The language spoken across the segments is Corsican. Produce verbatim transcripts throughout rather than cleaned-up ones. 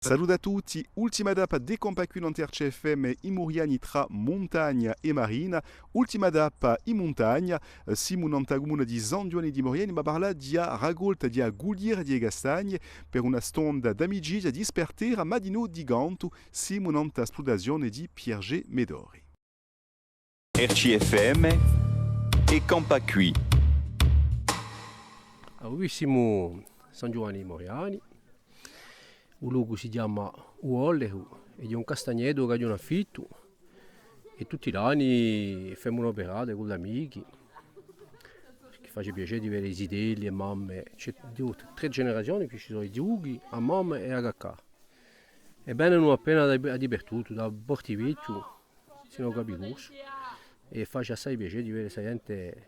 Salute à tutti, ultima tappa di Campà quì nant'à R C F M, i Muriani trà muntagna è marina, ultima tappa in muntagna, eh, simu nant'à a cumuna di San Ghjuvanni di Muriani, ma parlà di a racolta, di a cugliera di e castagne, per una stonda d'amicizia, di spartera, ma dinù di cantu, simu nant'à a spluttazione di Pierre G. Medori. R C F M è Campà quì. Allora, quì simu San Ghjuvanni di Muriani, u locu si chjama U Olleru, è hè un castagnetu ch'aghju in affittu, è tutti l'anni femu un'operata cù l'amichi, chì face piacè di vede i zitelli, e mamme, ci hè dui, trè generazioni, quì ci sò i zitelli, a mamma è a cacà. È venenu appena da, da dipertuttu, da Portivechju, sinu à Capicorsu, è face assai piacè di vede sta ghjente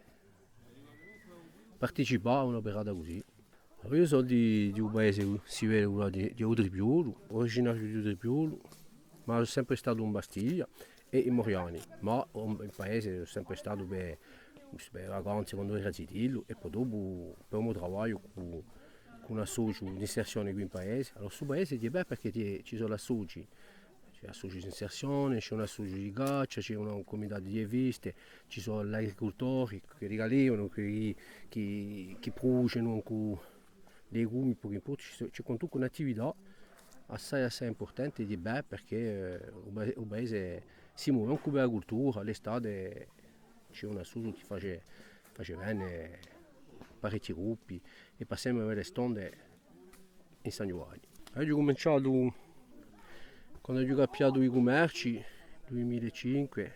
participà à un'operata cusì. Eiu sò di, di u paese, si vede, quella di, di u Tribbiolu, uriginariu di u Tribbiolu, ma sò sempre statu in Bastia è in Muriani, ma in, in paese sò sempre statu per, per vacanze quandu era zitellu, è po dopu per u mo travagliu cù, cù un associu d'inserzione quì in paese. Allora, stu paese hè bellu perchè ci, ci sò l'associ, ci hè associu d'inserzione, ci hè un associu di caccia, ci hè un, un cumitatu di feste, ci sò l'agricultori, quelli chì allevanu, quelli chì, chì, chì pruducenu ancu legumi, pocu impurta, ci sò, ci hè quantunque un'attività assai, assai impurtante, di bè, perchè, eh, u pa-, u paese si move ancu per a cultura, l'estate ci hè un associu chì face, face vene parechji gruppi è passemu à e stonde in San Ghjuvanni. Aghju cuminciatu quandu aghju cappiatu i cummerci, dui mila è cinque,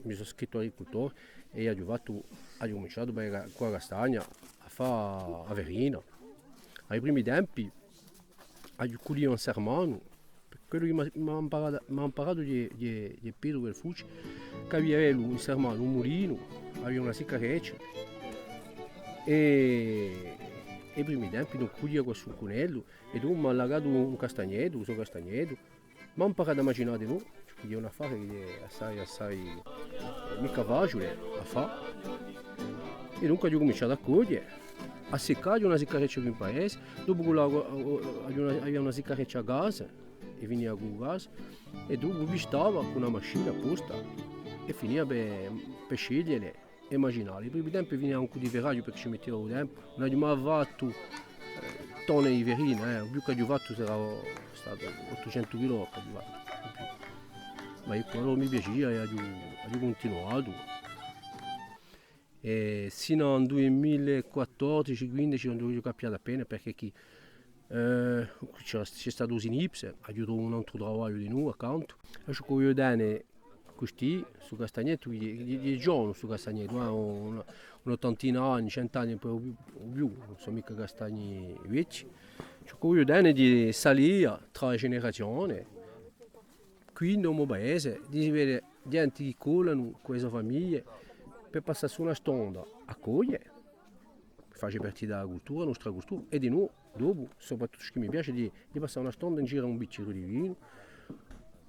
mi sò scrittu agricultore è aghju fattu, aghju cuminciatu per, cù a castagna à fà a farina. À i primi tempi aghju cugliu in Sermanu, per quellu chì m'hà, m'hà amparatu, m'hà amparatu di, di, di Petru Guelfucci, ch'avia ellu in Sermanu un mulinu, avia una siccareccia, è, è i primi tempi ùn cuglia qualchidunu, è dopu m'hà lacatu un castagnetu, u so castagnetu, m'hà amparatu à macinà dinù, chì hè un affare chì hè assai, assai, eh, micca faciule à fà. È dunque aghju cuminciatu à coglie, à siccà, aghju una siccareccia quì in paese, dopu quella, aghju una, avia una siccareccia à casa, è finia cù u gas, è dopu pistava cù una machina apposta, è finia per, per scegliele è macinà. I primi tempi finia ancu di ferraghju perchè ci mettia u tempu, ùn aghju mai fattu, eh, tonne di farina, eh, u più ch'aghju fattu sarà statu ottucentu chilò ch'aghju fattu, in più. Ma eccu, allora mi piacia è aghju, aghju cuntinuatu. È sinu à un dui mila è quattordeci, quindeci, quandu aghju cappiatu appena, perchè chì, eh, ci hè, ci hè statu u Sinips, aghju trovu un antru travagliu dinù accantu. È ciò ch'o vogliu dì, custì, stu castagnetu, hè, hè, hè ghjovanu stu castagnetu, hà un, un'ottantina d'anni, centu anni, po u più, u più, ùn sò micca castagni vechji. Ciò ch'o vogliu dì hè di salì trà e generazione, quì in u mo paese, di vede ghjente chì collanu cù e so famiglie per passà sù una stonda à coglie, face parte di a cultura, a nostra cultura, è dinù, dopu, soprattuttu ciò chì mi piace, di, di passà una stonda in giru à un bichjeru di vinu,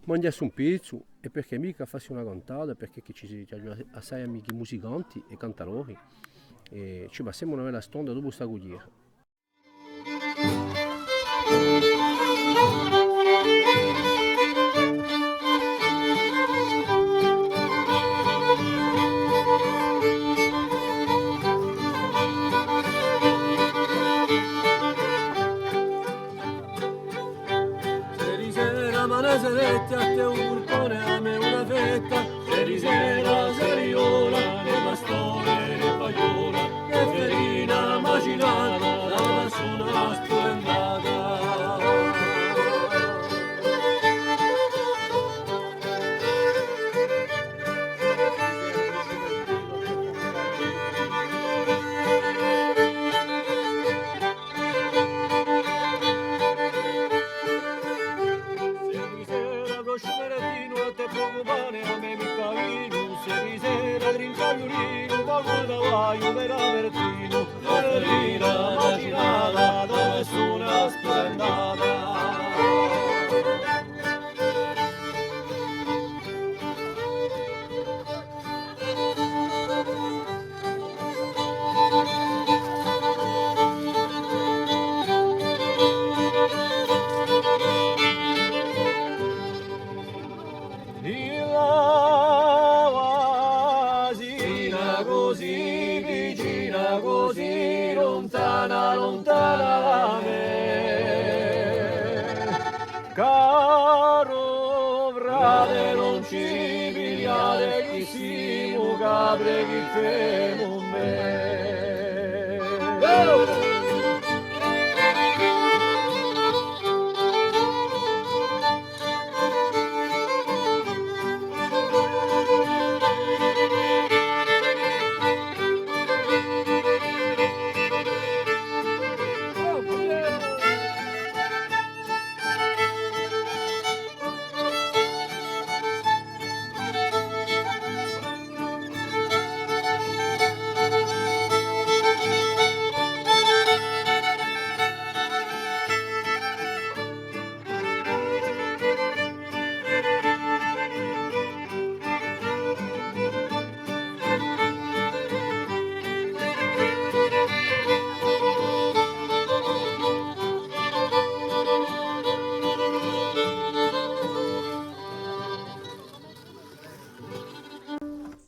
manghjassi un pezzu, è perchè micca fassi una cantata, perchè chì ci, ci aghju assai amichi musicanti è cantadori, è ci passemu una bella stonda dopu sta cugliera. Seri sera, ma ne seri, à tè un curpone, à mè una fetta. Seri sera, seri ora, nè pastore, nè paghjola, nè farina macinata, da una persona spulendata. Seri sera, prosciume di vinu, à tè pocu pane, à mè micca vinu. Seri sera, trincaghjulinu, pocu travagliu per Albertinu. Farina macinata, da una persona spulendata. Ùn ci pigliate chì simu capre, chì femu mè.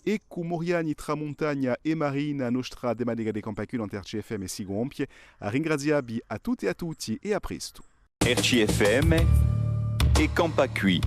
È cù Moriani, Tramuntana è Marina, a nostra tematica di Campà quì nant'à R C F M si compie. À ringrazià vi à tutte è à tutti è à prestu. R C F M è Campà quì.